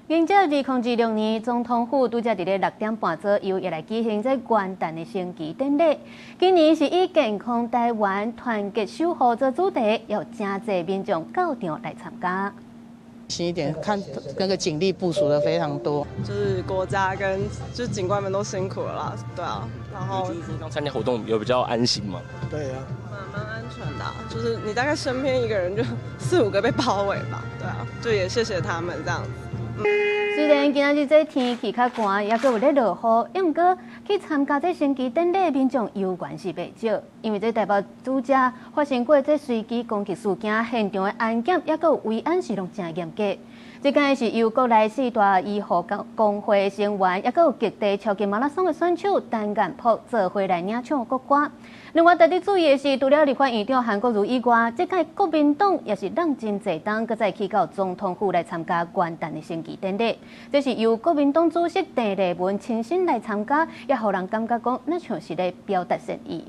迎接2026年總統府拄才佇咧6點半左右，也來舉行這元旦的升旗典禮。今年是以健康台灣、團結守護做主題，有誠濟民眾到場來參加。新一點，看那個警力部署的非常多，就是國家跟就是警官們都辛苦了啦，對啊，然後就是說，這樣參加活動有比較安心嗎？對啊，蠻安全的，就是你大概身邊一個人就四五個被包圍吧，對啊，就也謝謝他們這樣子。雖然今仔日這天氣較寒，猶閣有咧落雨，毋過去參加這升旗典禮的民眾猶原是袂少，因為這台北拄才發生過這隨機攻擊事件，現場的安檢猶閣有維安是攏誠嚴格。這屆是由國內四大醫護工會成員，猶閣有極地超級馬拉松的選手陳彥博做伙來領唱國歌。另外，值得注意的是，除了立法院長韓國瑜以外，這屆國民黨也是挵真濟冬，閣再去到總統府來參加元旦的升旗典禮。這是由國民黨主席鄭麗文親身來參加，也予人感覺講，若像是咧表達善意。